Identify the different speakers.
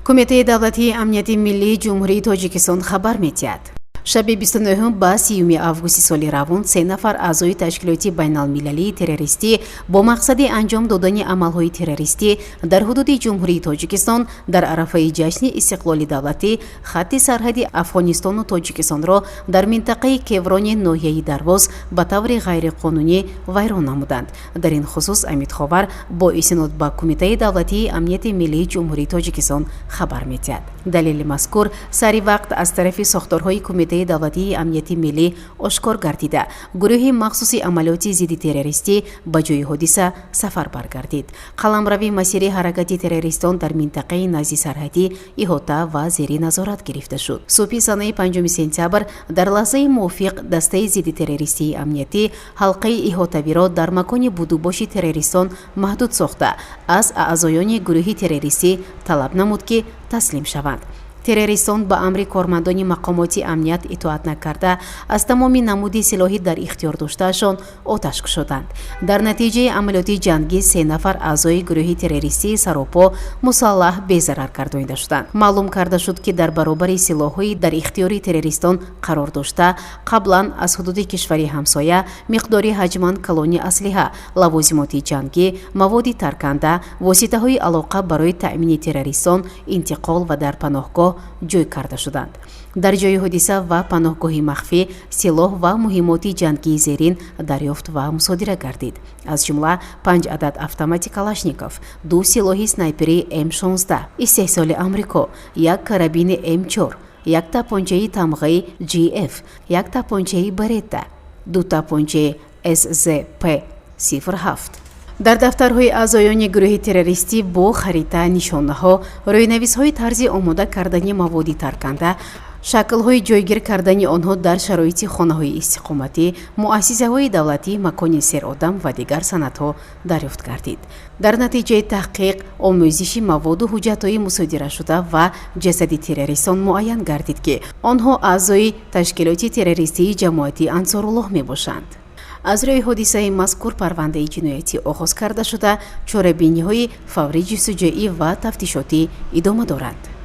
Speaker 1: Кумитаи давлатии амнияти миллии Ҷумҳурии Тоҷикистон хабар медиҳад: шаби 29 ба 30 августи соли равон се нафар аъзои ташкилоти байналмилалии террористӣ бо мақсади анҷом додани амалҳои террористӣ дар ҳудуди Ҷумҳурии Тоҷикистон дар арафаи ҷашни истиқлоли давлатӣ хатти сарҳади Афғонистону Тоҷикистонро дар минтақаи Кеврони ноҳияи Дарвоз ба таври ғайриқонунӣ вайрон намуданд. Дар ин хусус Амидховар бо истинод ба Кумитаи давлатии амнияти миллии Ҷумҳурии Тоҷикистон хабар медиҳад. Далели мазкур сари вақт аз тарафи сохторҳои Кумитаи давлатии амнияти миллӣ ошкор гардида, гурӯҳи махсуси амалиёти зидди террористӣ ба ҷои ҳодиса сафар баргардид. Қаламрави масири ҳаракати террористон дар минтақаи назди сарҳадӣ иҳота ва зери назорат гирифта шуд. Субҳи санаи 5 сентябр дар лаҳзаи мувофиқ дастаи зидди террористии амниятӣ ҳалқаи иҳотавиро дар макони будубоши террористон маҳдуд сохта, аз аъзоёни гурӯҳи террористӣ талаб намуд, ки таслим шаванд. Террористон ба амри кормандони мақомоти амният итоат накарда, аз тамоми намуди силоҳӣ дар ихтиёр доштаашон оташ кушоданд. Дар натиҷаи амалиёти ҷангӣ се нафар аъзои гурӯҳи террористии саропо мусаллаҳ безарар гардонида шуданд. Маълум карда шуд, ки дар баробари силоҳҳои дар ихтиёри террористон қарор дошта, қаблан аз ҳудуди кишвари ҳамсоя миқдори ҳаҷман калони аслиҳа, лавозимоти ҷангӣ, маводи тарканда, воситаҳои алоқа барои таъмини террористон интиқол ва дар паноҳгоҳ ҷой карда шуданд. Дар ҷои ҳодиса ва паноҳгоҳи махфӣ силоҳ ва муҳиммоти ҷангии зерин дарёфт ва мусодира гардид, аз ҷумла панҷ адад автомати Калашников, ду силоҳи снайпери М16 истеҳсоли Амрико, як карабини М4, як тапончаи тамғаи GF, як тапончаи Беретта, ду тапончаи СЗП 07. Дар дафтарҳои аъзоёни гурӯҳи террористӣ бо харита, нишонаҳо, рӯйнависҳои тарзи омода кардани маводи тарканда, шаклҳои ҷойгир кардани онҳо дар шароити хонаҳои истиқоматӣ, муассисаҳои давлатӣ, макони серодам ва дигар санадҳо дарёфт гардид. Дар натиҷаи таҳқиқ, омӯзиши маводу ҳуҷҷатҳои мусодирашуда ва ҷасади террористон муайян гардид, ки онҳо аъзои ташкилоти террористии Ҷамоати Ансоруллоҳ мебошанд. Аз рӯи ҳодисаи мазкур парвандаи ҷиноятӣ оғоз карда шуда, чорабиниҳои фаврии ҷустуҷӯӣ ва тафтишотӣ идома доранд.